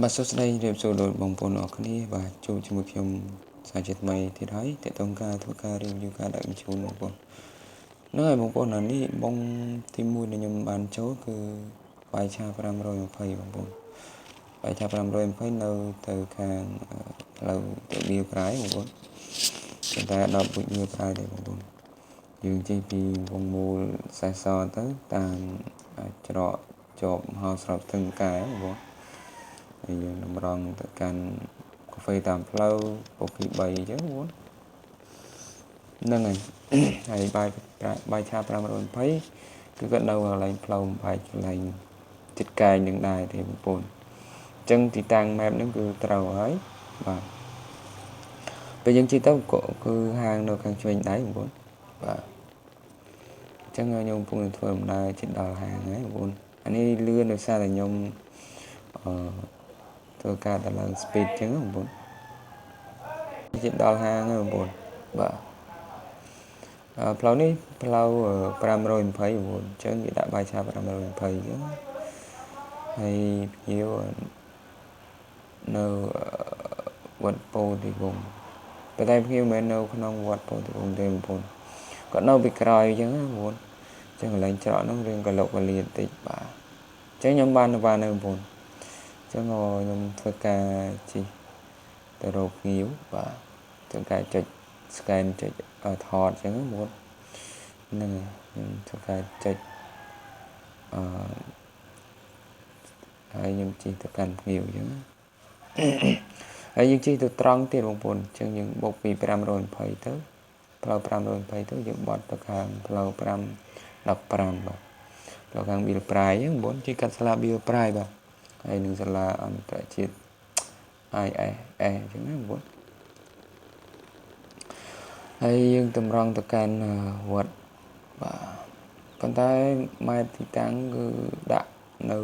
បាទសួស្តីជម្រាបសួរដល់បងប្អូនអរគ្នាបាទជួបជាមួយខ្ញុំសាជាថ្មីទៀតហើយតើតងការធ្វើការ review ការដឹកជញ្ជូនបងប្អូនហ្នឹងហើយបងប្អូនអានេះបងទី1ដែលខ្ញុំបានចូលគឺបាយឆា520បងប្អូនបាយឆា520នៅទៅខាងផ្លូវទៅបៀប្រៃបងប្អូនប៉ុន្តែដល់ពុជបៀប្រៃទេបងប្អូនយើងជិះពីវងមូលសេះសទៅតាមច្រកជាប់ហោស្របស្ទឹងកែបងប្អូនហើយយើងតម្រង់ទៅកាន់កាហ្វេតាមផ្លូវពុកទី3អញ្ចឹងបងហ្នឹងហើយហើយបាយបាយឆា520គឺគាត់នៅកន្លែងផ្លូវបែកកន្លែងចិត្តកែងនឹងដែរទេបងប្អូនអញ្ចឹងទីតាំង map ហ្នឹងគឺត្រូវហើយបាទពេលយើងជិះទៅគឺហាងនៅខាងឆ្វេងដៃបងប្អូនបាទអញ្ចឹងខ្ញុំកំពុងធ្វើដំណើរជិតដល់ហាងហើយបងប្អូនអានេះលឿនដោយសារតែខ្ញុំអឺធ្វើការដល់ឡើង speed អញ្ចឹងបងប្អូនជិតដល់ហាងហើយបងប្អូនបាទផ្លូវនេះផ្លូវ520បងប្អូនអញ្ចឹងគេដាក់បាយឆា520អញ្ចឹងហើយភ្ញៀវនៅវត្តពោធិវង្សប៉ុន្តែភ្ញៀវមិនមែននៅក្នុងវត្តពោធិវង្សទេបងប្អូនគាត់នៅពីក្រោយអញ្ចឹងណាបងប្អូនអញ្ចឹងកន្លែងច្រកហ្នឹងរៀងកលុកកលាបន្តិចបាទអញ្ចឹងខ្ញុំបានទៅបាននៅបងប្អូនអញ្ចឹងខ្ញុំធ្វើការជិះទៅរកភ្ញៀវបាទធ្វើការចុច scan ចុចថតអញ្ចឹងបងប្អូនហ្នឹងខ្ញុំធ្វើការចុចអឺហើយខ្ញុំជិះទៅកាន់ភ្ញៀវអញ្ចឹងហើយយើងជិះទៅត្រង់ទៀតបងប្អូនអញ្ចឹងយើងបុកពី520ទៅផ្លូវ520ទៅយើងបត់ទៅខាងផ្លូវ515បាទផ្លូវខាងបៀលប្រាយអញ្ចឹងបងប្អូនជិះកាត់សាលាបៀលប្រាយបាទហើយនឹងសាលាអន្តរជាតិ ISS អញ្ចឹងណាបងប្អូនហើយយើងតម្រង់ទៅកាន់វត្តបាទប៉ុន្តែម៉ែត្រទីតាំងគឺដាក់នៅ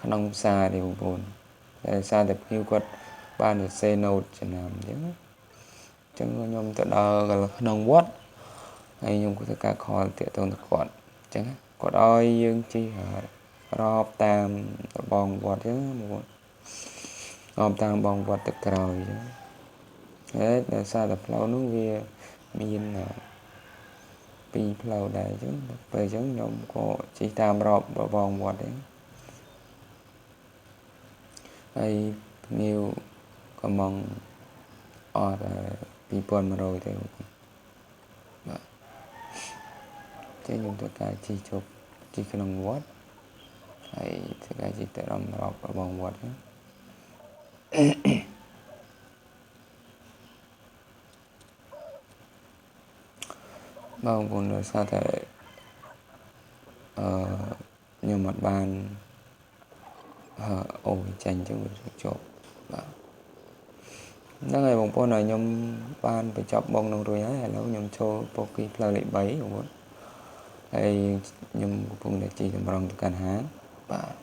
ក្នុងផ្សារទេបងប្អូនតែសារតែភ្ញៀវគាត់បានសរសេរ note ចំណាំអញ្ចឹងអញ្ចឹងខ្ញុំទៅដល់ក្នុងវត្តហើយខ្ញុំក៏ធ្វើការ call តាក់ទងទៅគាត់អញ្ចឹងគាត់ឲ្យយើងជិះរอบតាមរបងវត្តអញ្ចឹងបងប្អូនរอบតាមបងវត្តទៅក្រោយអញ្ចឹងហើយដោយសារតែផ្លូវនោះវាមានពីរផ្លូវដែរអញ្ចឹងពេលអញ្ចឹងខ្ញុំក៏ជិះតាមរอบរបងវត្តអញ្ចឹងហើយភ្ញៀវក៏មកអស់តែ2100ទេបាទចឹងខ្ញុំធ្វើការជិះជប់ជិះក្នុងវត្តហើយធ្វើការជិះទៅរំរอบរបងវត្តហ្នឹងបងប្អូនដោយសារតែអឺខ្ញុំអត់បានអូចាញ់អញ្ចឹងវាជាប់បាទហ្នឹងហើយបងប្អូនហើយខ្ញុំបានបញ្ចប់បងនឹងរួចហើយឥឡូវខ្ញុំចូលពោគីផ្លូវលេខ3បងប្អូនហើយខ្ញុំកំពុងតែជិះតម្រង់ទៅកាន់ហាងបាទ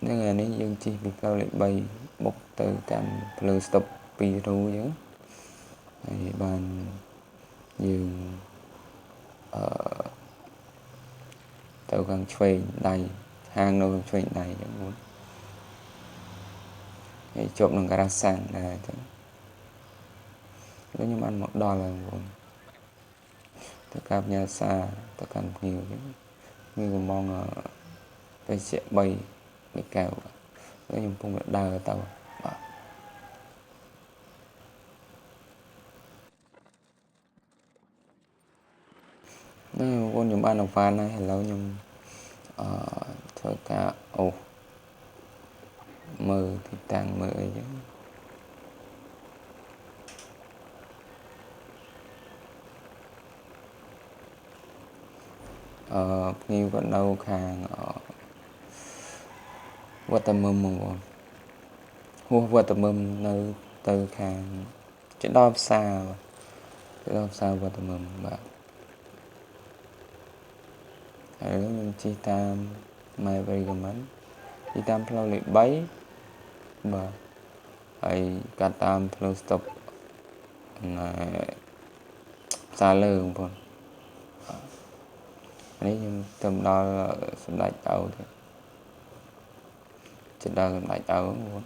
ហ្នឹងហើយនេះយើងជិះពីផ្លូវលេខ3បុកទៅកាន់ផ្លូវស្តុប2រូអញ្ចឹងហើយបានយើងអឺទៅខាងឆ្វេងដៃហាងនៅខាងឆ្វេងដៃអញ្ចឹងបងហើយជាប់នឹងការ៉ាសាំងដែរអញ្ចឹងខ្ញុំបានមកដល់ហើយបងប្អូនទៅការផ្ញើសារទៅកាន់ភ្ញៀវអញ្ចឹងភ្ញៀវកំងទៅជា3មួយកែវខ្ញុំកំពុងតែដើរទៅបាទនេះបងប្អូនខ្ញុំបានអវ៉ាន់ហើយឥឡូវខ្ញុំអឺធ្វើការអូសមើលទីតាំងមើលអីចឹងអឺភ្ញៀវគាត់នៅខាងវត្តមឹមបងប្អូនហួសវត្តមឹមនៅទៅខាងជិតដល់ផ្សារជិតដល់ផ្សារវត្តមឹមបាទហើយខ្ញុំជិះតាម My Recommend ជិះតាមផ្លូវលេខ3បាទហើយកាត់តាមផ្លូវស្តុបណែផ្សារលើបងប្អូន នេះខ្ញុំទៅដល់សម្ដេចឪទៅចិត្តដល់សម្ដេចឪបងប្អូន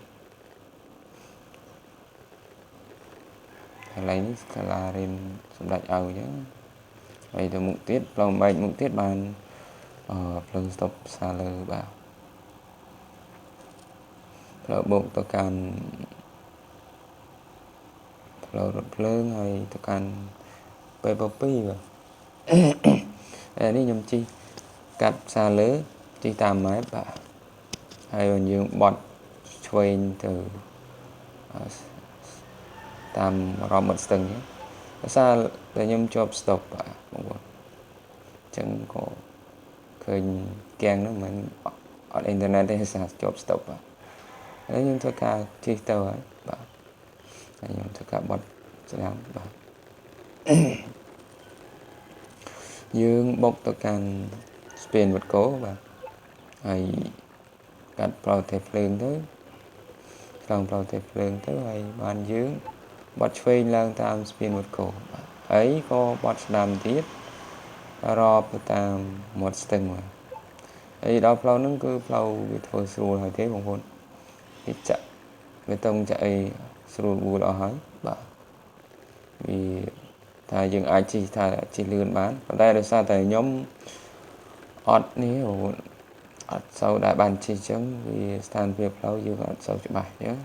កន្លែងនេះសាលារៀនសម្ដេចឪអញ្ចឹងហើយទៅមុខទៀតផ្លូវបែកមុខទៀតបានផ្លូវស្តុបផ្សារលើបាទផ្លូវបុកទៅកាន់ផ្លូវរថភ្លើងហើយទៅកាន់ពេល2បាទនេះខ្ញុំជិះកាត់ផ្សារលើជិះតាមម៉ែបបាទហើយយើងបត់ឆ្វេងទៅតាមរមមាត់ស្ទឹងអញ្ចឹងដោយសារតែខ្ញុំជាប់ស្តុបបាទបងប្អូនអញ្ចឹងក៏ឃើញគៀងហ្នឹងមិនអត់អ៊ីនធឺណិតទេដោយសារជាប់ស្តុបបាទហើយខ្ញុំធ្វើការជិះទៅហើយបាទហើយខ្ញុំធ្វើការបត់ស្ដាំបាទយើងបុកទៅកាន់ស្ពានវត្តគោបាទហើយកាត់ផ្លូវទេភ្លើងទៅឆ្លងផ្លូវទេភ្លើងទៅហើយបានយើងបត់ឆ្វេងឡើងតាមស្ពានវត្តគោបាទហើយក៏បត់ស្ដាំទៀតរាប់ទៅតាមមាត់ស្ទឹងបាទហើយដល់ផ្លូវហ្នឹងគឺផ្លូវវាធ្វើស្រួលហើយទេបងប្អូនវាចាក់បេតុងចាក់អីស្រួលបួលអស់ហើយបាទវាថាយើងអាចជិះថាជិះលឿនបានប៉ុន្តែដោយសារតែខ្ញុំអត់នេះបងប្អូនអត់សូវដែលបានជិះចឹងវាស្ថានភាពផ្លូវយើងអត់សូវច្បាស់ចឹង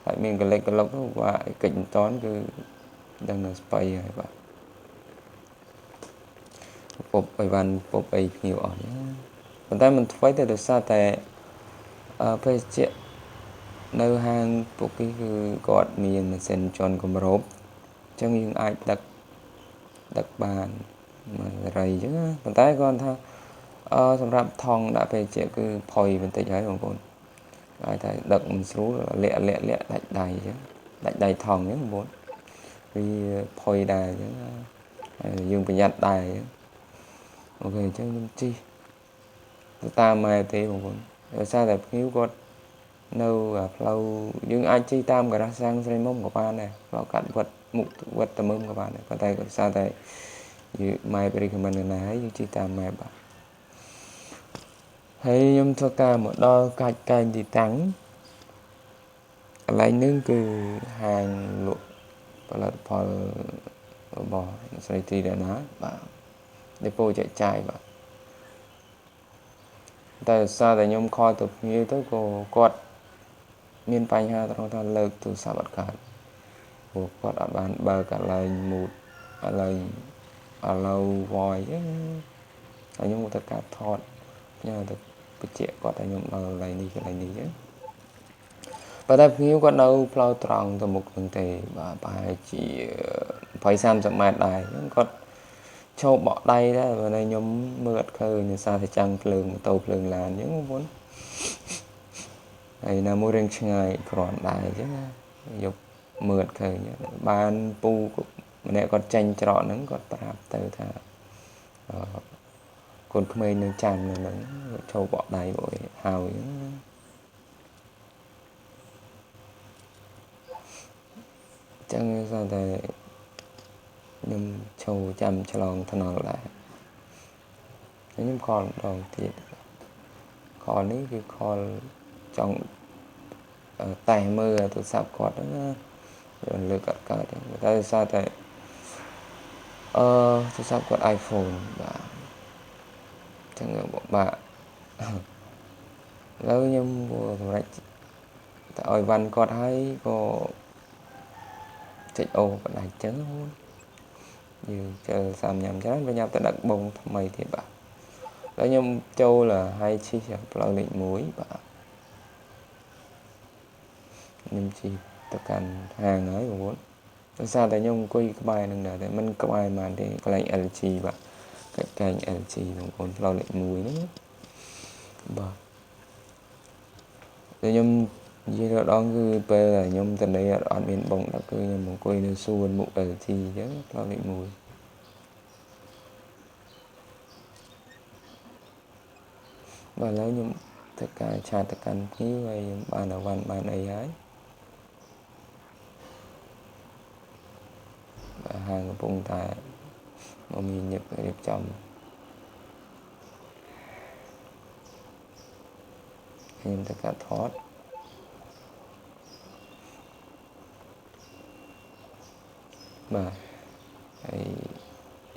ហើយមានកលិចកលុកว่าកិច្ចមិនតន់គឺដឹងនៅស្បៃហើយបាទពុបអីវ៉ាន់ពុបអីភ្ញៀវអស់ចឹងប៉ុន្តែមិនថ្មីទេដោយសារតែភេសជ្ជៈនៅហាងពួកគេគឺគាត់មានម៉ាស៊ីនជន់គម្របអញ្ចឹងយើងអាចដឹកបានមួយរីអញ្ចឹងប៉ុន្តែគាត់ថាសម្រាប់ថង់ដាក់ភេសជ្ជៈគឺផុយបន្តិចហើយបងប្អូនហើយតែដឹកមិនស្រួលលាក់លាក់លាក់ដាច់ដៃអញ្ចឹងដាច់ដៃថង់អញ្ចឹងបងប្អូនវាផុយដែរអញ្ចឹងហើយយើងប្រយ័ត្នដែរអញ្ចឹងអូខេអញ្ចឹងខ្ញុំជិះទៅតាមម៉ែទេបងប្អូនដោយសារតែភ្ញៀវគាត់នៅផ្លូវយើងអាចជិះតាមការ៉ាស់សាំងស្រីមុំក៏បានដែរផ្លូវកាត់វត្តមុខវត្តតមឹមក៏បានដែរប៉ុន្តែដោយសារតែយើងម៉ែ recommend ណាហើយយើងជិះតាមម៉ែបាទហើយខ្ញុំធ្វើការមកដល់កាច់កែងទីតាំងកន្លែងនេះគឺហាងលក់ផលិតផលរបស់ស្រីទីដាណាបាទដេប៉ូចែកចាយបាទតែសារតែខ្ញុំខលទៅភ្ញៀវទៅក៏គាត់មានបញ្ហាត្រង់ថាលើកទូរស័ព្ទអត់កើតព្រោះគាត់អត់បានបើកកន្លែងមូតកន្លែង allow voice អញ្ចឹងហើយខ្ញុំទៅការថតញ៉ាំទៅបញ្ជាក់គាត់ថាខ្ញុំដល់កន្លែងនេះកន្លែងនេះអញ្ចឹងប៉ុន្តែភ្ញៀវគាត់នៅផ្លូវត្រង់ទៅមុខហ្នឹងទេបាទប្រហែលជា20 30ម៉ែត្រដែរអញ្ចឹងគាត់ឈប់បក់ដៃដែរបើតែខ្ញុំមើលអត់ឃើញដោយសារតែចាំងភ្លើងម៉ូតូភ្លើងឡានអញ្ចឹងបងប្អូនហើយណាមួយរៀងឆ្ងាយគ្រាន់ដែរអញ្ចឹងយកមើលអត់ឃើញបានពូម្នាក់គាត់ចេញច្រកហ្នឹងគាត់ប្រាប់ទៅថាកូនក្មេងនៅចាំនៅហ្នឹងចូលបក់ដៃបអីហើយចឹងសោះតែខ្ញុំចូលចាំឆ្លងថ្នល់ដែរខ្ញុំខលម្ដងទៀតខលនេះគឺខលចង់តែមើលទូរស័ព្ទគាត់ហ្នឹងណាវាលើកអត់កើតទេតែដោយសារតែទូរស័ព្ទគាត់ iPhone បាទចឹងបាទឥឡូវខ្ញុំសម្រាប់តែឲ្យវ៉ាន់គាត់ហើយក៏ចុចអូបដាច់ចឹងយើងជិលសាមញ៉ាំច្រើនប្រញាប់ទៅដឹកបងថ្មីទៀតបាទហើយខ្ញុំចូលហើយជិះផ្លូវលេខ1បាទខ្ញុំជិះទៅកាន់ហាងហើយបងប្អូនដោយសារតែខ្ញុំអង្គុយក្បែរនឹងដែរតែមិនក្បែរហ្មងទេកន្លែង LG បាទកាច់កែង LG បងប្អូនផ្លូវលេខ1ហ្នឹងបាទតែខ្ញុំនិយាយដល់ដងគឺពេលដែលខ្ញុំទៅនេះអត់មានបងដឹកគឺខ្ញុំអង្គុយនៅសួនមុខ LG អញ្ចឹងផ្លូវលេខ1បាទឥឡូវខ្ញុំធ្វើការឆាតទៅកាន់ភ្ញៀវហើយខ្ញុំបានអវ៉ាន់បានអីហើយបាទហាងកំពុងតែមកមានញឹករៀបចំ ខ្ញុំធ្វើការថតបាទហើយ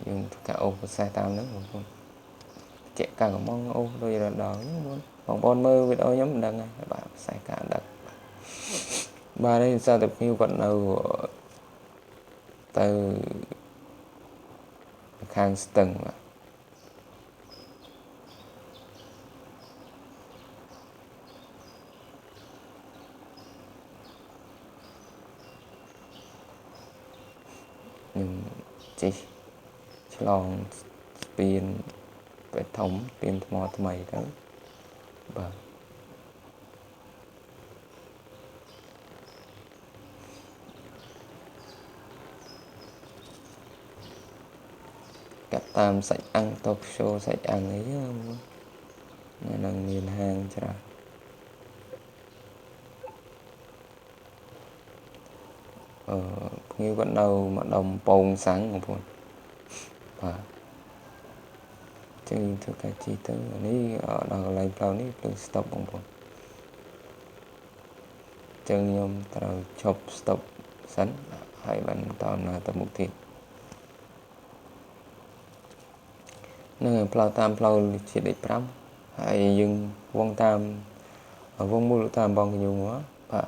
យើងធ្វើការអូស process តាមហ្នឹងបងប្អូនជាក់កាកំងអូសដូចរដងហ្នឹងបងប្អូនមើលវីដេអូខ្ញុំមិនដឹងហើយបាទ process ការដឹកបាទនេះសារតែភ្ញៀវគាត់នៅទៅខាងស្ទឹងបាទខ្ញុំជិះឆ្លងស្ពានបេធំស្ពានថ្មថ្មីទៅបាទកាត់តាមសាច់អាំងតូក្យូសាច់អាំងអីនៅនឹងមានហាងច្រើនអឺភ្ញៀវគាត់នៅម្ដុំពងសាំងបងប្អូនបាទចឹងយើងធ្វើការជិះទៅនេះដល់កន្លែងផ្លូវនេះភ្លើង stop បងប្អូនចឹងខ្ញុំត្រូវឈប់ stop សិនហើយបានបន្តដំណើរទៅមុខទៀតនឹងផ្លូវតាមផ្លូវជាតិលេខ5ហើយយើងវងតាមវងមូលតាមបងកញ្ញុងមកបាទ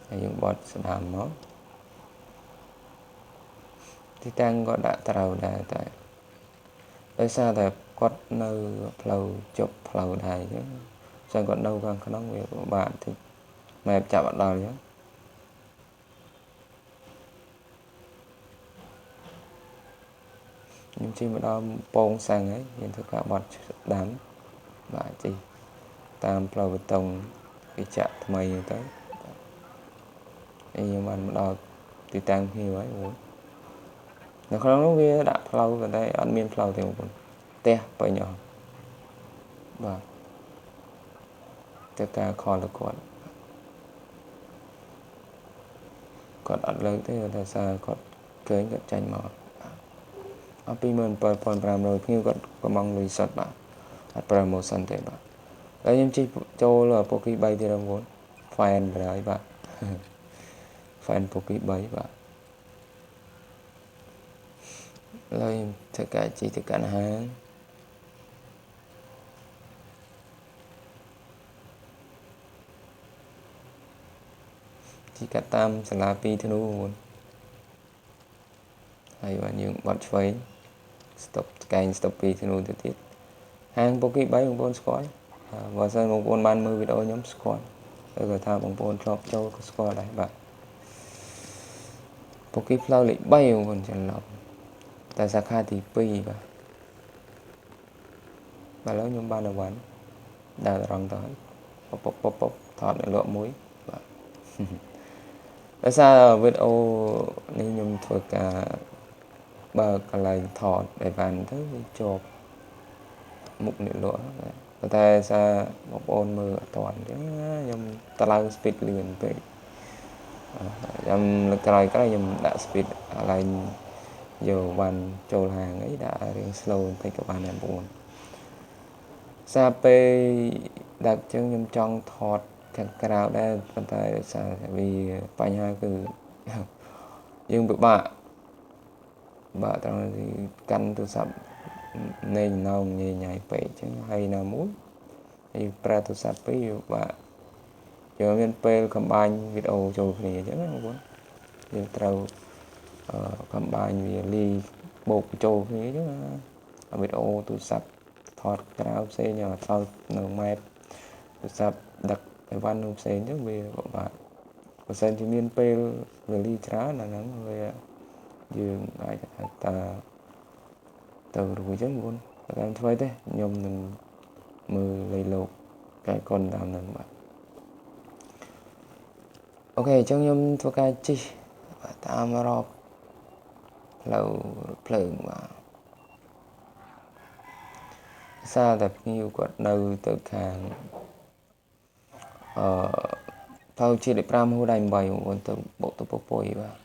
ហើយយើងបត់ស្ដាំមកទីតាំងក៏ដាក់ត្រូវដែរតែដោយសារតែគាត់នៅផ្លូវជប់ផ្លូវដែរអញ្ចឹងចឹងគាត់នៅខាងក្នុងវាពិបាកតិចម៉ែចាប់អត់ដល់អញ្ចឹងខ្ញុំជិះមកដល់ពងសាំងហើយយើងធ្វើការបត់ដាំបាទជិះតាមផ្លូវបេតុងគេចាក់ថ្មីទៅហើយខ្ញុំបានមកដល់ទីតាំងភ្ញៀវហើយបងនៅក្នុងនោះវាដាក់ផ្លូវប៉ុន្តែអត់មានផ្លូវទេបងប្អូនផ្ទះពេញអស់បាទទៅការខលទៅគាត់គាត់អត់លើកទេដោយសារគាត់ឃើញគាត់ចាញ់មកអស់27500ភ្ញៀវគាត់កំងលុយសុទ្ធបាទអត់ប្រើម៉ូសិនទេបាទហើយខ្ញុំជិះចូលពូគី3ទៀតបងប្អូន fan បណ្ដោយបាទ fan ពូគី3បាទឡើយធ្វើការជិះទៅកាន់ហាងជិះកាត់តាមសាលា2ធ្នូបងប្អូនហើយបានយើងបត់ឆ្វេង stop កែង stop 2ធ្នូទៅទៀតហាងពូគី3បងប្អូនស្គាល់បើសិនបងប្អូនបានមើលវីដេអូខ្ញុំស្គាល់ឬក៏ថាបងប្អូនធ្លាប់ចូលក៏ស្គាល់ដែរបាទពូគីផ្លូវលេខ3បងប្អូនច្រឡំតែសាខាទី2បាទបាទឥឡូវខ្ញុំបានអវ៉ាន់ដើរត្រង់ទៅហើយប៉ុបប៉ុបប៉ុបថតនៅលក់មួយបាទដោយសារវីដេអូនេះខ្ញុំធ្វើការបើកន្លែងថតឲ្យបានទៅវាជាប់មុខអ្នកលក់ប៉ុន្តែសារបងប្អូនមើលអត់ទាន់អញ្ចឹងខ្ញុំតឡើង speed លឿនពេកខ្ញុំលើកក្រោយខ្ញុំដាក់ speed កន្លែងយកបានចូលហាងអីដាក់រៀង slow បន្តិចក៏បានដែរបងប្អូនសារពេលដាក់ចឹងខ្ញុំចង់ថតខាងក្រៅដែរប៉ុន្តែសារវាបញ្ហាគឺយើងពិបាកបាទត្រង់កាន់ទូរស័ព្ទនៃណងញ៉ៃញ៉ៃពេកចឹងហើយណាមួយហើយប្រើទូរស័ព្ទពីរបាទយើងមានពេលកំបាញ់វីដេអូចូលគ្នាអញ្ចឹងណាបងប្អូនយើងត្រូវកំបាញ់វាលីបូកចូលគ្នាអញ្ចឹងវីដេអូទូរស័ព្ទថតក្រៅផ្សេងថតនៅម៉ែបទូរស័ព្ទដឹកអីវ៉ាន់នៅផ្សេងអញ្ចឹងវាពិបាកបើសិនជាមានពេលវេលាច្រើនអាហ្នឹងវាយើងអាចថាតាទៅរួចចឹងបងតែធ្វើទេខ្ញុំនឹងមើលលៃលោកកែកុនតាមហ្នឹងបាទអូខេអញ្ចឹងខ្ញុំធ្វើការជិះតាមរកផ្លូវភ្លើងបាទសារតែភ្ញៀវគាត់នៅទៅខាងអឺផ្លូវជាតិលេខ5ហួរដៃ8បងប្អូនទៅបុកទៅពពុយបាទ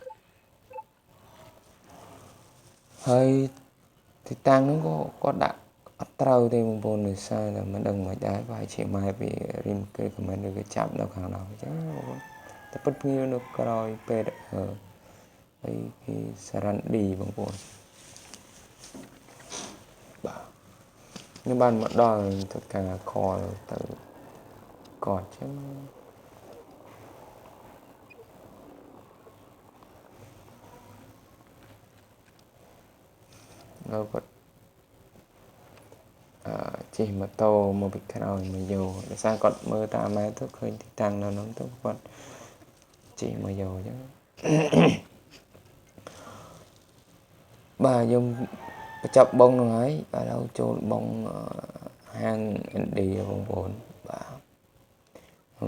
ហើយទីតាំងហ្នឹងក៏គាត់ដាក់ អត់ត្រូវទេបងប្អូនដោយសារតែមិនដឹងមិនដែរប្រហែលជាម៉ែពីរៀនគេខមមិនឬក៏ចាប់នៅខាងនោះអញ្ចឹងបងប្អូនតែពិតភ្ញៀវនៅក្រោយពេទ្យអឺហើយគេសារ៉ាន់ឌីបងប្អូនបាទខ្ញុំបានមកដល់ធ្វើការ call ទៅគាត់អញ្ចឹងហើយគាត់អឺជិះម៉ូតូមកពីក្រោយមកយកដោយសារគាត់មើលតាមម៉ែទៅឃើញទីតាំងនៅនោះទៅគាត់ជិះមកយកអញ្ចឹងបាទខ្ញុំបញ្ចប់បងនោះហើយបាទឥឡូវចូលបងហាងឥណ្ឌាបងប្អូនបាទ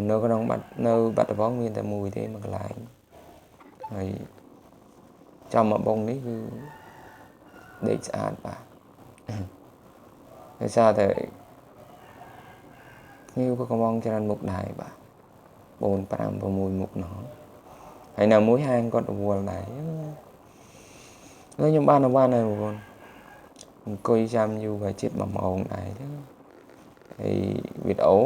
នៅក្នុងបាត់នៅបាត់ដំបងមានតែមួយទេមួយកន្លែងហើយចំមកបងនេះគឺដេកស្អាតបាទដោយសារតែភ្ញៀវក៏កំងច្រើនមុខដែរបាទ4 5 6មុខណោះហើយនៅមួយហាងគាត់រវល់ដែរហើយខ្ញុំបានអវ៉ាន់ហើយបងប្អូនអង្គុយចាំយូរប្រហែលជិត1ម៉ោងដែរចឹងហើយវីដេអូ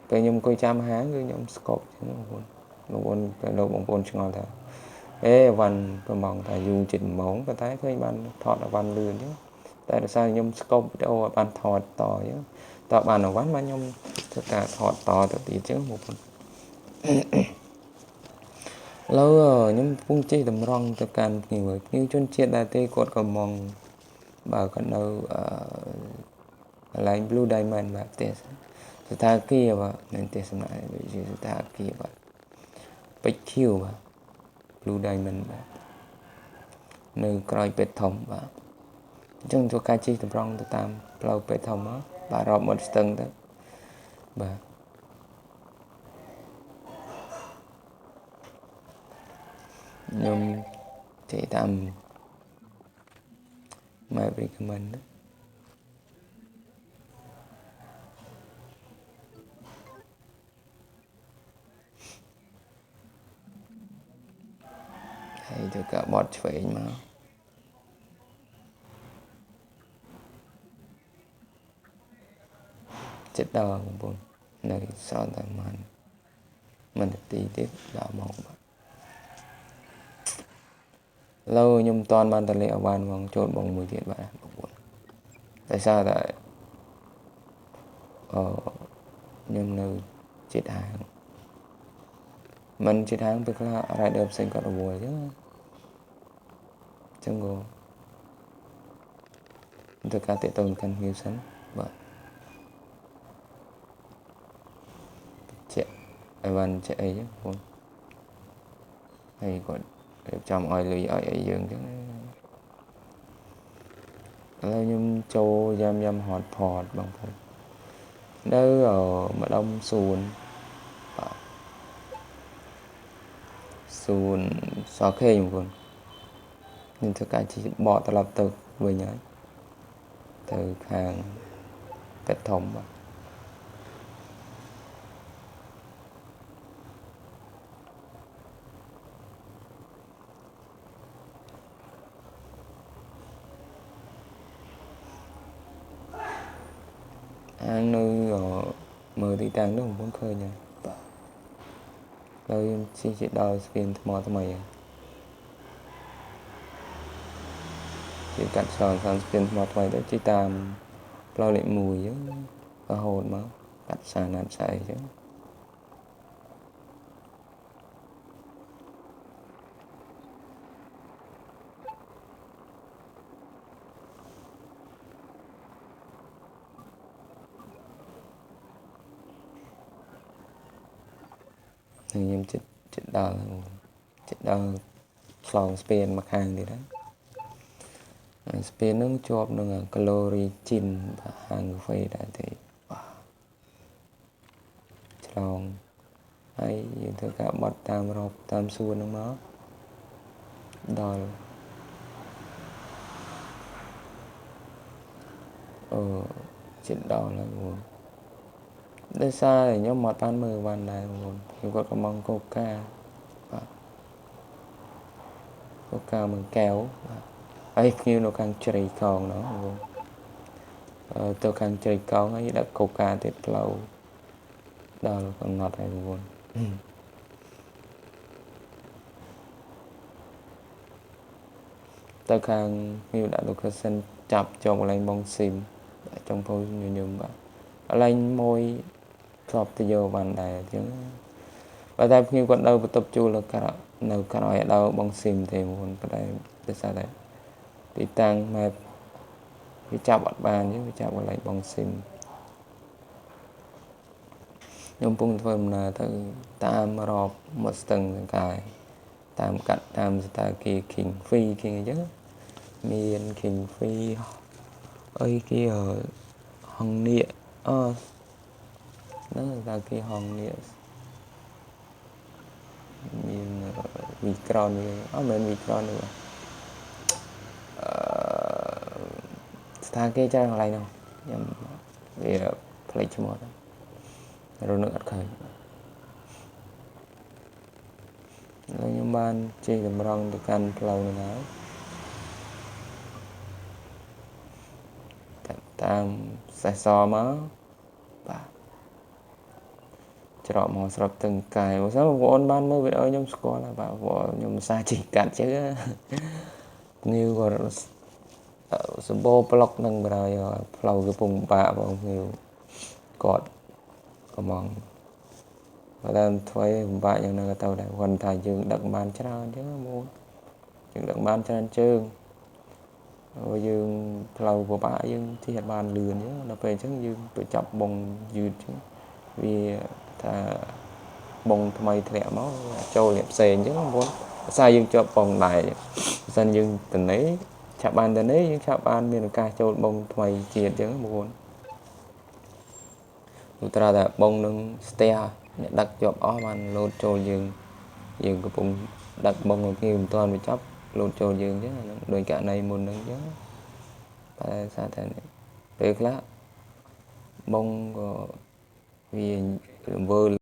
ពេលខ្ញុំអង្គុយចាំហាងគឺខ្ញុំស្កប់ចឹងបងប្អូនបងប្អូនពេលលោកបងប្អូនឆ្ងល់ថាអេអវ៉ាន់ប្រម៉ងថាយូរជិត1ម៉ោងប៉ុន្តែឃើញបានថតអវ៉ាន់លឿនចឹងតែដោយសារខ្ញុំស្កប់វីដេអូឲ្យបានថតតចឹងតបានអវ៉ាន់បានខ្ញុំធ្វើការថតតទៅទៀតចឹងបងប្អូនឥឡូវខ្ញុំកំពុងជិះតម្រង់ទៅកាន់ភ្ញៀវហើយភ្ញៀវជនជាតិដែរទេគាត់ក៏មកបើគាត់នៅអឺកន្លែង Blue Diamond បាទផ្ទះស្ថាគារបាទនៅផ្ទះសំណាក់ដូចជាស្ថាគារបាទពេជ្រខៀវបាទ Blue Diamond បាទនៅក្រោយពេទ្យធំបាទអញ្ចឹងធ្វើការជិះតម្រង់ទៅតាមផ្លូវពេទ្យធំមកបាទរាប់មាត់ស្ទឹងទៅបាទខ្ញុំជិះតាម map recommend ហើយធ្វើការបត់ឆ្វេងមកចិត្តដល់បងប្អូននៅសល់តែប្រហែល1នាទីទៀតដល់មកបាទឥឡូវខ្ញុំមិនតាន់បានតលេអវ៉ាន់ហ្មងចូលបងមួយទៀតបាទបងប្អូនដោយសារតែអឺខ្ញុំនៅចិត្តហាងមិនចិត្តហាងពេលខ្លះ rider ផ្សេងគាត់រវល់អញ្ចឹងអញ្ចឹងក៏ធ្វើការតាក់ទងកាន់ភ្ញៀវសិនបាទជាក់អីវ៉ាន់ជាក់អីចឹងបងហើយគាត់រៀបចំឲ្យលុយឲ្យអីយើងចឹងឥឡូវខ្ញុំចូលយ៉ាំយ៉ាំហត់ផតបងប្អូននៅម្ដុំសួនបាទសួនសខេងបងប្អូនខ្ញុំធ្វើការជិះបកត្រឡប់ទៅវិញហើយទៅខាងពេទ្យធំបាទហាងនៅមើលទីតាំងនោះបងប្អូនឃើញហើយបាទហើយខ្ញុំជិះជិះដល់ស្ពានថ្មថ្មីហើយជិះកាត់ឆ្លងតាមស្ពានថ្មថ្មីទៅជិះតាមផ្លូវលេខ1អញ្ចឹងរហូតមកកាត់សាណាត់ស្អីអញ្ចឹងហើយខ្ញុំចិត្តចិត្តដល់ចិត្តដល់ឆ្លងស្ពានមកខាងទៀតហើយហើយស្ពានហ្នឹងជាប់នឹង Glory Gin បាទហាងកាហ្វេដែរទេបាទឆ្លងហើយយើងធ្វើការបត់តាមរอบតាមសួនហ្នឹងមកដល់អឺចិត្តដល់ហើយបងដោយសារតែខ្ញុំមកបានមើលវ៉ាន់ដែរបងខ្ញុំគាត់កំងកូកាបាទកូកាមួយកែវបាទហើយភ្ញៀវនៅខាងជ្រៃកងនោះបង ទៅខាងជ្រៃកោងហើយដឹកកូកាទៀតផ្លូវដល់កំណត់ហើយបងប្អូនទៅខាងខ្ញុំដាក់ location ចាប់ជាប់កន្លែងបងស៊ីមដាក់ចុងភៅញញឹមបាទកន្លែងមួយធ្លាប់ទៅយកបានដែរអញ្ចឹងបើតែភ្ញៀវគាត់នៅបន្ទប់ជួលនៅក្រៅនៅក្រោយដល់បងស៊ីមទេបងប្អូនប៉ុន្តែដោយសារតែទីតាំង map វាចាប់អត់បានអញ្ចឹងវាចាប់កន្លែងបងស៊ីមខ្ញុំកំពុងធ្វើដំណើរទៅតាមរอบមាត់ស្ទឹងសង្កែតាមកាត់តាមស្តាគារ King Free King អញ្ចឹងមាន King Free អីគេហងនៀកអហ្នឹងស្តាគារហងនៀកមានវីក្រនអត់មែនវីក្រនទេបាទអឺស្ថាគារច្រើនកន្លែងនោះខ្ញុំវាផ្លេចឈ្មោះទៅរនឹកអត់ឃើញហើយខ្ញុំបានជិះតម្រង់ទៅកាន់ផ្លូវនោះហើយតាមសេះសមកបាទច្រកមកស្រុកទឹងកែបើសិនបងប្អូនបានមើលវីដេអូខ្ញុំស្គាល់ហើយបាទខ្ញុំសាជិះកាត់ចឹងងាវក៏សម្បូរប្លុកនឹងបណ្ដោយផ្លូវកំពុងបាក់បងងាវគាត់កំងបើតាមធ្វើពិបាកយ៉ាងណាក៏ទៅដែរគាត់ថាយើងដឹកបានច្រើនចឹងមកយើងដឹកបានច្រើនជើងហើយយើងផ្លូវពិបាកយើងជិះអត់បានលឿនចឹងដល់ពេលអញ្ចឹងយើងទៅចាប់បងយឺតចឹងវាថាបងថ្មីធ្លាក់មកចូលអ្នកផ្សេងអញ្ចឹងបងប្អូនភាសាយើងជាប់បងដែរបើសិនយើងតនេឆាប់បានតនេយើងឆាប់បានមានឱកាសចូលបងថ្មីជាតិអញ្ចឹងបងប្អូនឧត្រាតែបងនឹងស្ទះអ្នកដឹកជាប់អស់បានលោតចូលយើងយើងកំពុងដឹកបងគេមិនទាន់បញ្ចប់លោតចូលយើងអញ្ចឹងអាហ្នឹងដោយករណីមុនហ្នឹងអញ្ចឹងតែសារតែពេលខ្លះបងក៏វារង្វើ